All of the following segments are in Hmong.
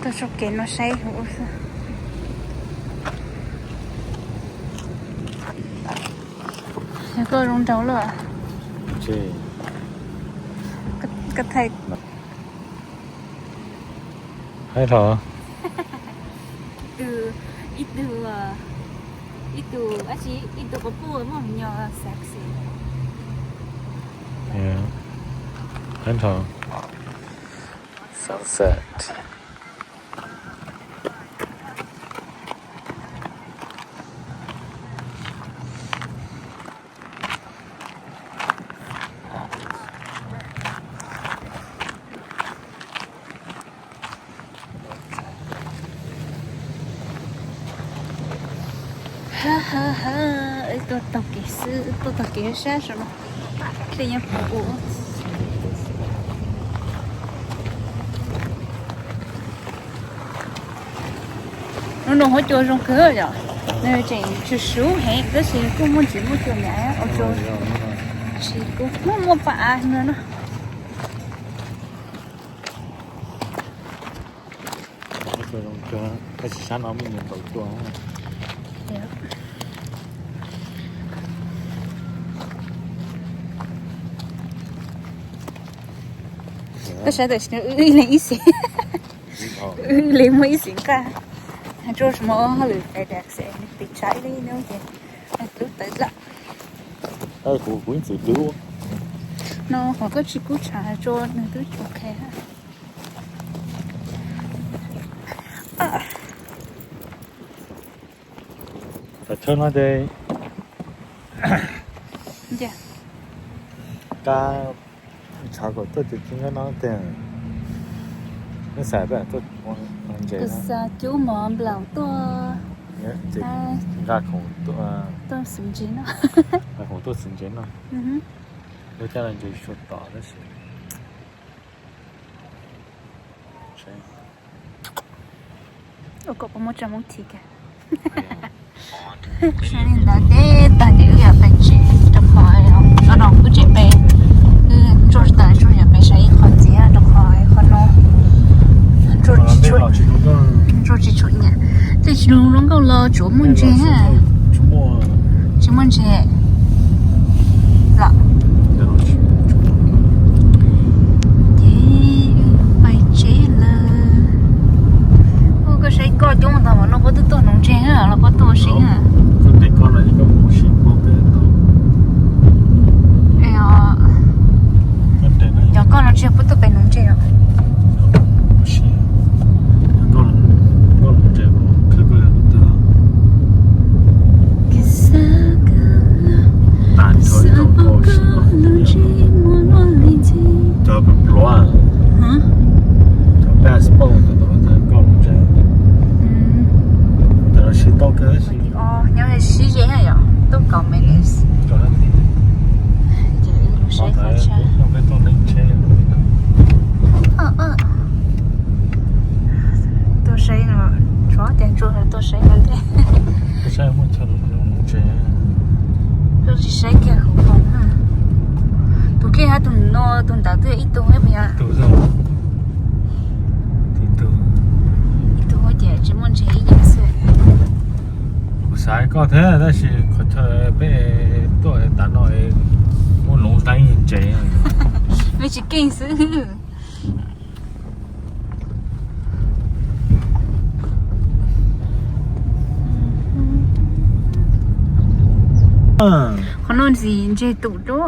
Tuaj txoj kev no saib. Yog koj zoo nraug lawm. Koj thaij. Hais rau ib tug, ib tug, ib tug dab tsi, ib tug quas puj muaj me nyuam sexy. Hais rau sunset. Ha ha ha, wb tuaj taug kev xwb, tuaj taug kev sab saum no. Thiaj nyob puv ua. Hnub no huab cua zoo kawg yom, nws tseem tsw suv heev tab sis kuj muaj ntsis muaj cua nyav ua rau tsis kuj muaj muaj pa av no no. Tab sis sab no muaj ntau cua. Koj saib tam sim no wb ib leeg ib xeem, wb ib leeg muaj ib xeem nqaj. Tsuas hmo hauj lwm pais dag xwb, pes tsawg ib leeg ib hnub ces lub tawv dlawm. Kuv, kuv ib txwm twb no qhov koj tsis kub tshav tsuas nws twb ok. Tam thawj no ces kab tshav kom tuaj ces tsis nyob no tiag. Neb xav tuaj ntses, kuv xav cub mov nplaum tuaj, nqa khoom tuaj xwm ntses no, nqa khoom tuaj xwm ntses no. Lub caij no ntses tsuas tom tab sis ua kom peb muab tsa Hmoob thim kiag. Saib li ntawd teb tag ces wb yuav pais tsev rau qhov no kuj tseem peb, wb ntsuag tawm ntsuag yuav pais saib ib qho ntxiv rau qhov qhov no ntsuag tsis tshua nyiam. Tej tsis zoo zoo nkauj los tsuav muaj ntses na. Tsis muaj ntses los. Ces pais tsev lawm. Ua koj saib koj coob ntawd mas no puab twb tuaj nuv ntses los puab tuaj ua si na. Cov koj no tsis yog puab tuaj pem nuv ntses os. Nyob sib ze yom, tuaj kaum minutes. Ces saib qhov tsheb. Tuaj saib no, tshuav cov ntsuag tuaj saib no thiab. Tuaj tsis saib kiag hauv paus na. Tus kiag hab tus no tus ntawd twb yog ib tug ib puas yog? Ib tug ces tsis muaj ntses ib yam xwb. Kuv xav koj thiab tab sis qhov chaw peb tuaj tas no muaj nuv teeb ntses, peb tsis keej xwb. Qhov no ntsis ntses tum rau.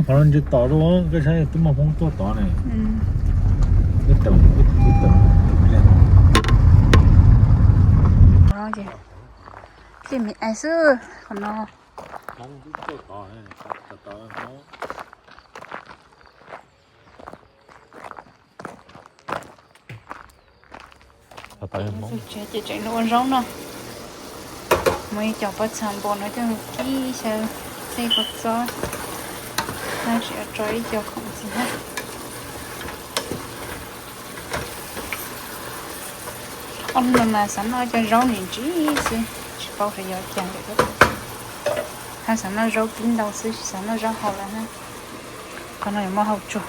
Qhov no ntses tom rau, koj saib twb muaj Hmoob tuaj tod ne. Tej me ais xwb qhov no. Ces tseem ua zaub no, muaj ib co pob txha npua no coj mus kib xyaw tej kua txob, tsis tso ib co khoom ntxiv na. Ob hnub no mas xav noj cov zaub nim ntsis xwb, tsis paub xyov yog cas lawm. Hab xav noj zaub kib ntau xwb tsis xav noj zaub hau lawm na. Qhov no yuav muaj hau tsuag,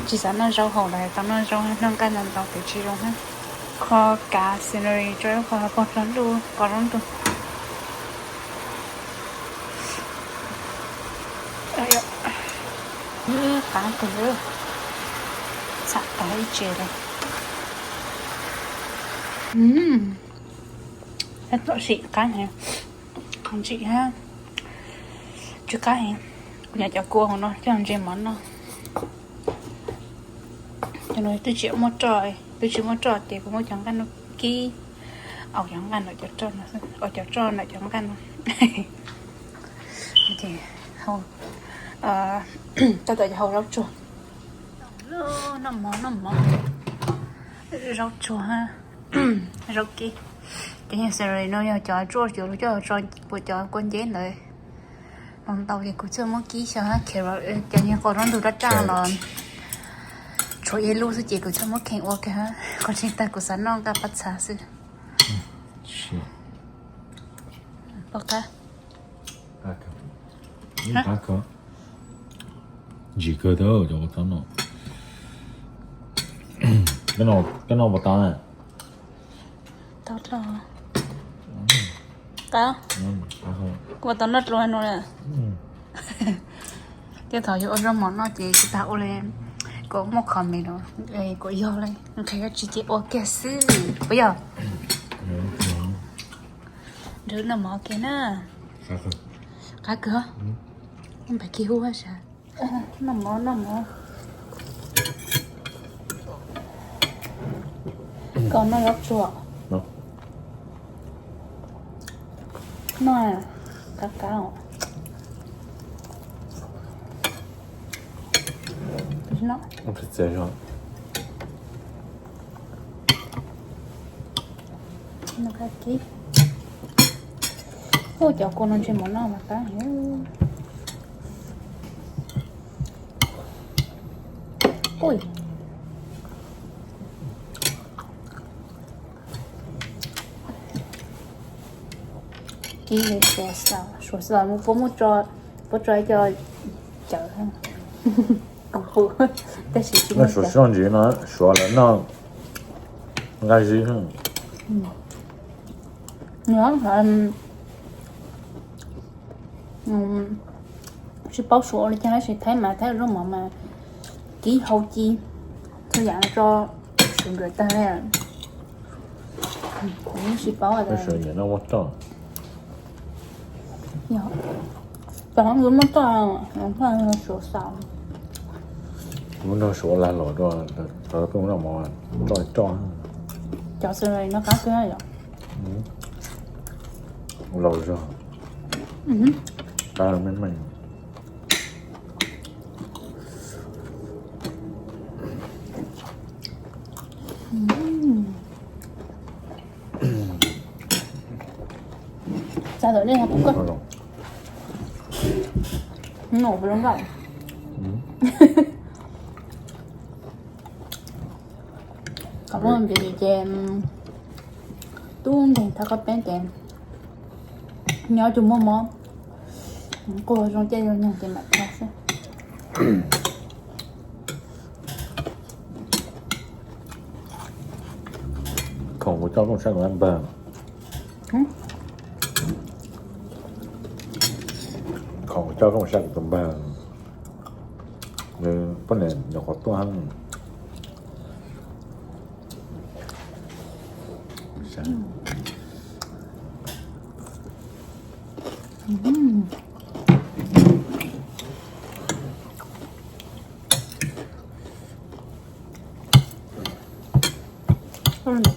Tsis xav noj zaub hauv lawm, tau noj zaub noj nqaij ntau ntau ces tsis zoo thiab. Kho kav celery rau ib qho pog rau ntuj, kho rau ntuj. Qab kawg, txham tag ib tsev lawm. Tab tom sim qab heev, qab ntsim thiab. Tsw qab heev. Kuv nyob cov kua hauv no coj ntses mov noj. Cov no twb tsis muaj roj, twb tsis muaj roj ces kuv muab cov nqaij no kib, au cov nqaij no, cov roj no, au cov roj ntawm cov nqaij no. Ces hau, tab tom hau zaub tsuag. Noj mov, noj mov, zaub tsuag, zaub kib. Cov yog celery no yog cov tsuaj cov lus coj tso puas cov kua nceb ntawd. Ntau ces kuv txawj muab kib xyaw hab carrot, cov niag qos zaub ntug rab raj los tshuav ib lub xwb ces kuv txawj muab kheej ua kawg hab, qhov tseeb tag kuv xav noj nqaij pab txha xwb. Pom qab. Ntsim kawg thiab cov ua txob no. Koj noj puas tau na? Tau dlho. Qab. Kuv tau noj dlua no lawm. Thiab thaum yus ua zaub mov noj ces tsis tas ua li, kuv muaj comment los kuv yog li, nqhis dab tsi ces ua kiag xwb puas yog? Nrog noj mov kiag na. Qab kawg. Npam kig hub hab sas. Noj mov, noj mov. Koj noj zaub tsuag. Noj, qab qab os. Noj qab kib. Ua cov kua no ntshe mus noj mas qab heev. Ui. Kib li suav xaus, suav xaus mus puab muab tso, puab tso ib co cawv, tab sis tsis muaj suav cawv. Ntsis no suav lawv noj nqaij zib. Tsis paub suav ua li cas tab sis Thaib mas Thaib ua zaub mov mas kib hau ci txhua yam tso suav nkawd tag li. Kuv tsis paub. Cov nkawd muab toj, suav xaus. Kuv nrog suav lag los rau, rau peb ua noj mov, roj roj. Cov xav no qab kawg yom. Laus zog. Qab meej meej. Xav tau nej hov kuv koj. Noj puas zoo nkauj. Kom muaj npis ces tub nkeeg thov koj peb ces nyob tsis muaj mob, quaj zoo caij zoo nyoog ces mam thov xwb. Khoom kuv coj koj saib kuv npawg. Khoom kuv coj koj saib kuv tus npawg. Nws poj niam nyuam qhuav tuaj.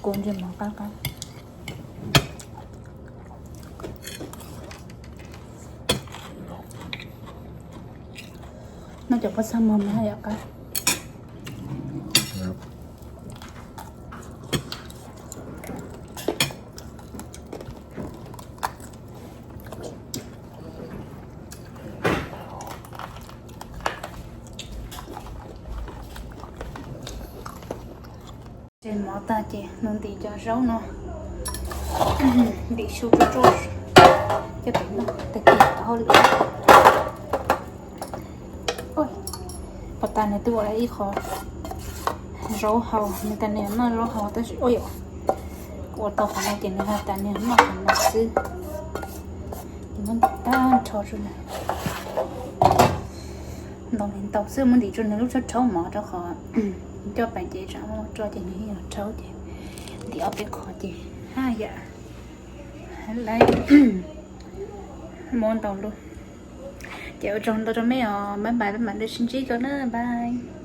Kua ntsis mov qab qab. Noj cov pob txha mog mas haj yam qab. Ces mov tag ces nws ntim cov zaub no, ntim su tsuag tsuag coj pem noj tag kis tau hauj lwm. Ua tas nws twb ua lawm ib qho zaub hau, nws tas nws noj zaub hau tab sis ua, ua tau qhov no ces nws has tas nws noj qhov no xwb. Ces muab ntim tag nrho rau nws, ntaus li ntaus xwb, muab ntim rau nws lub tshab rhaub mov rau qhov coj pais ces tsam muab rau ces nws yeej yog rhaub ces ntim ob peb qho ces haj yam lawm. Muab ntaus lub. Ces ua tsaug ntau rau mej os, bye bye, peb mam li sib ntsib dua na, bye.